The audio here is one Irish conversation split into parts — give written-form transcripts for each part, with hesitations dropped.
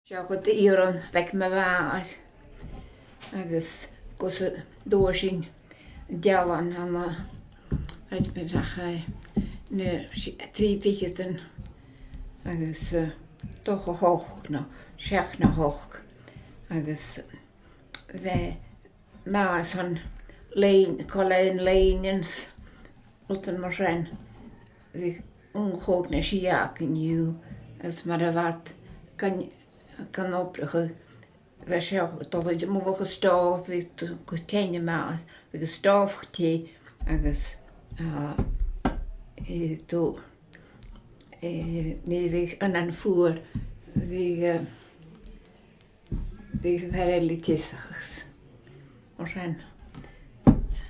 Seo go d'iarrann bheadh mo mháthair agus gus dóisín dealán ana ach na trí fichead agus dócha hocht nó seacht nó hocht agus bheith meas an léin, culaith léin ins rud mar sin. Bhí ionchóg na sí inniu agus mar a bheadh gan oibreacha bheadh sé ag dul i mullach an stámh, bhí go tinn amach agus stámh te agus tú ní bheadh an an fuar bhí bhí fear eile te agus mar sin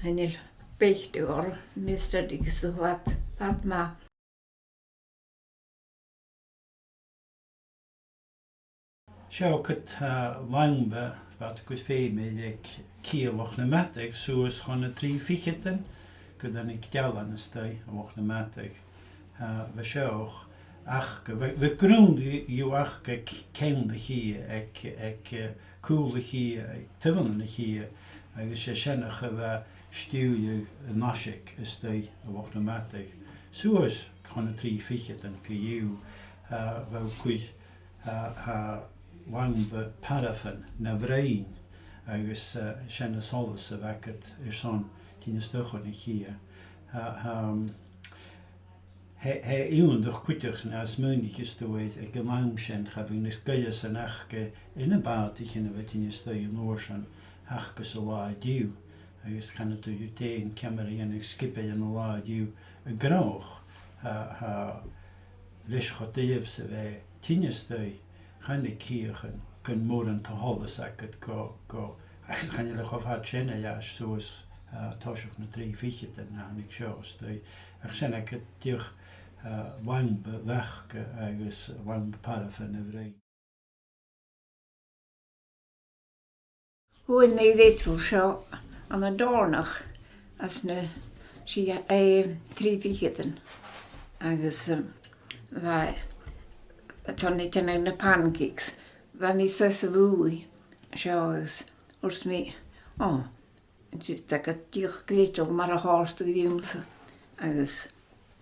tháinig beirt orm Mr. agus fad fad maith. Seo cut lamba bheat go féime ag ciallach na meataigh suas chun na dtrí fichead go dtáinig dealán istoigh i bhfoch na meataigh. Bheadh seo ach go bheadh grúndaí fhiú ach go ceann na chíe ag ag cúl a chíe ag taobhanna na chíe agus sé sin a bheadh stiúradh naisic istoigh i bhfoch na meataigh suas chun na dtrí fichead go fhiú bheadh cuid Tha lamba paraifin 'na bhroinn agus sin an solas a bheadh agat ar son tine stochán a chíe. Tha iontach cuiteach ná smaoinigh tú air ag an am sin cha bhí na scoile san ach ina bád chin a bheith tine stoigh an uair sin ach go sa lá diu agus chan tú féin ceamara a dhéanamh scipe ar an lá diu i gcróc. Tha leis cho taobh 's a bheith tinneas doi chan ag cíochan gan mórán ta sholas agat go go agus chan eile chomh fad sin a dheas suas toiseacht na dtrí fichead den tháinig seo is doi ach sin agat deoch lamba bheachga agus lamba paraifin a bhreith. Bhuail mé Rachel seo an an Domhnach as na sí trí fichead agus bha tá na déanamh na pancakes bha mé suas a bhuaidh seo agus dúirt mé ó tá go díreach Rachel mar a tharla díomsa agus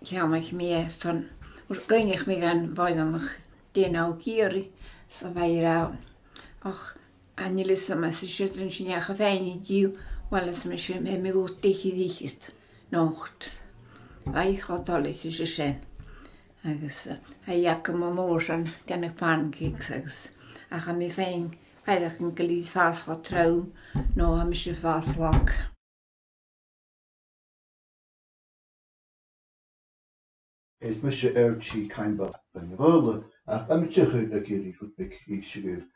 cheannaigh mé é san gcoinnigh mé gan bhaineannach déanamh Ciarraí sa bhaile ach An níl fhios a'm is siad ansin ach a bheinn díobh bhuel is mise mé mé go dtiocfaidh oíche anocht. Bheadh chomh doiligh is sin agus a dheacair mo nóis an déanamh pancakes agus ach a mé féin feadach an go leith fás chomh trom nó a mise fás lag. Is mise Archie Caimbeul na Bhfála ach amiteach ag iarraidh rud beag aois agaibh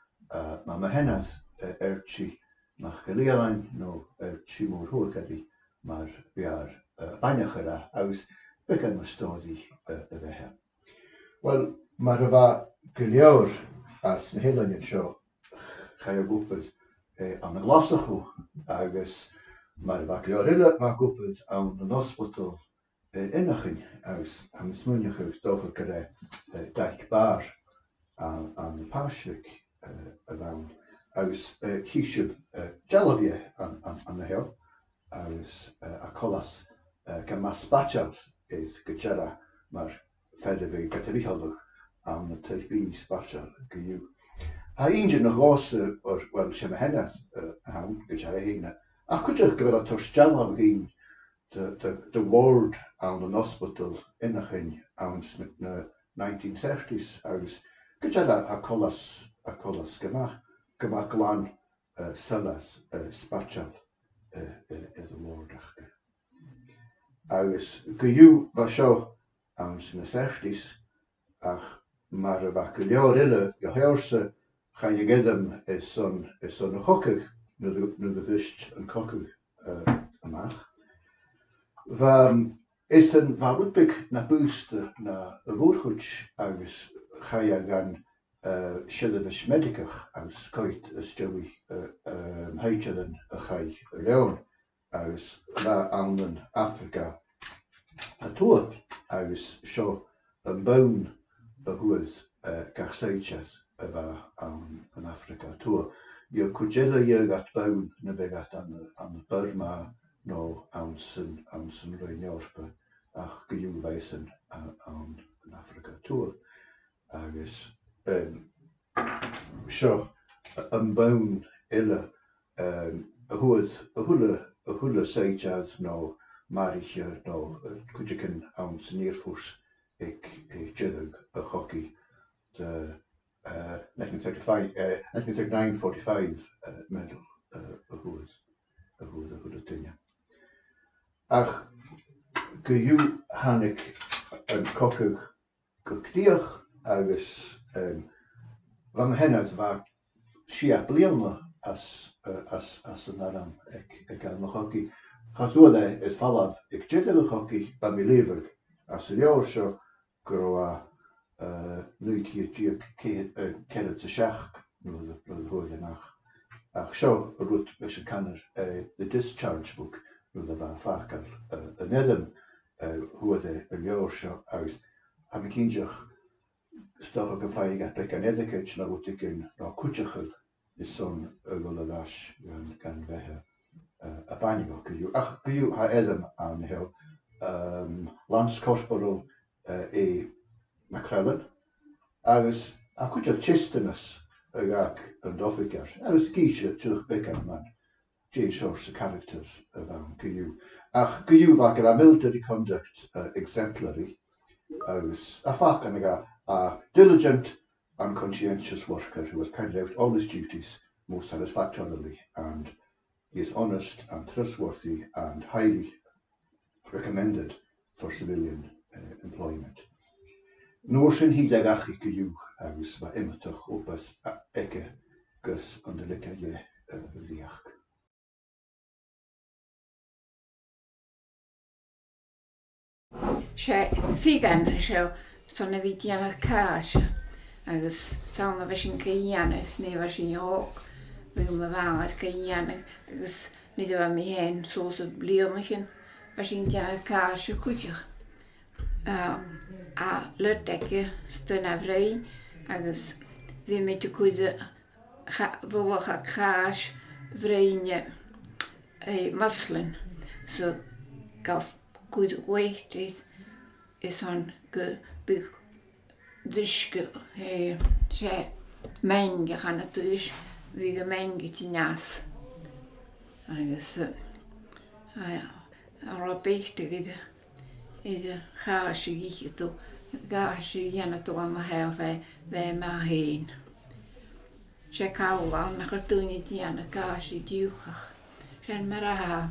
mar mo sheanathair Archie Mac Giolla Fhialáin nó Archie Mór Thuaidh mar b'fhearr bainneach ar a agus beagán mo stóraí a bheith ann. Bhuel, mar a bheadh go leor as na hoileáin anseo chaith ag obair ann i nGlaschú agus mar a bheadh go leor eile bheadh ag obair ann an ospidéal Innichen agus tha mi smaoineachadh is dócha gur e Dyke Bar an Paisric a bh' ann agus chíseamh dealbh dhe an na heo agus a colas go mba spaiteáil iad go deireadh mar fear a bhí go rísholach ann na taobh spaiteáil go fhiú. Tha aoinne na ghás or bhuel sé mo sheanathair a ann go deireadh fhéin ach cuideachta go bhfuil a tabhairt dealbh againn the ward ann an ospidéal Innichen ann sna 1930s agus go deireadh a colas a colas go maith go maith glan solas spaiteáil ar the ward acu. Agus go fhiú ba seo ann sna 30s ach mar a bheadh go leor eile go hársa chaith ag fheidhm ar son ar son an chogaidh nuair a bhrist an cogadh amach. Bha is an bha rud beag ná b'aosta ná a mhórchuid agus chaith gan seirbhís meiriceach agus coit is deabhaidh thaighdeálann a chaith a leon. agus bha ann an Afraice Thuaidh agus seo an bonn a thuair gach saoitear. a bheith ann in Africa Tuaidh. Dheadh cuid eile dheadh at bonn na bheidh at an Burma nó ann san ann san Roinn Eorpa ach go fhiú bheidh san ann in Africa Tuaidh. Agus seo an bonn eile a thuad a thuilleadh a thuilleadh saighdead nó maraithe nó cuid éicin ann san Airforce ag deireadh a chogaidh de 1935, 1939, 45 medal a thuad a thuad a thuilleadh duine. Ach go fhiú tháinig an cogadh go críoch agus bha mo sheanad bha sé bliana as as as an arm ag ag am an chogaidh. Cha thuad é is folamh ag deireadh an chogaidh ba mí léamhadh as an leabhar seo go raibh a 1947 nuair a chuaigh amach. Ach seo rud leis an Conor, The Discharge Book, rud a bheadh fágáil in fheidhm thuas ar leabhar seo agus tá mé cinnteach is dócha go bhfaighidh beag an etiquette nó rud éigin nó cuideachta is son a dhul ar ais gan bheith a baineadh go fiú. Ach go fiú tá fheidhm ann theo. Lance Corporal é McClellan agus tá cuid de teisteanas a ghabh an d'oifigeach agus gíse teach beag ann man. Dé sort of character a bheann go fhiú. Ach go fhiú bheadh go raibh military conduct exemplary agus a fácann ag a diligent and conscientious worker who has carried out all his duties most satisfactorily and he is honest and trustworthy and highly recommended for civilian employment. Nuair sin thí le gach go fhiú agus ba imeachtach opas aici gus an dlice dhe bhíodh. Sé Figan seo san a bhí déanamh cáis agus san a bheith sin go dhéanamh ní bheith sin óg bhí mo mháthair go dhéanamh agus ní raibh mé féin suas i bliana sin bheith sin déanamh cáis a cuideadh a loit aici sna bhroinn agus bhí muid ag cur mhullach a cáis bhroinne muslin so gabh cuid mhaith is ann go bíodh d'uisce sé meangadh cheana túis bhí go meangadh teas agus a raibh béite aige idir cháis a dh'ithe tú, gáis a dhéanamh tú am a thaobh é bheith maith féin. Sé cabhlán nach raibh daoine ag déanamh gáis a diúthach. Sin mar atá.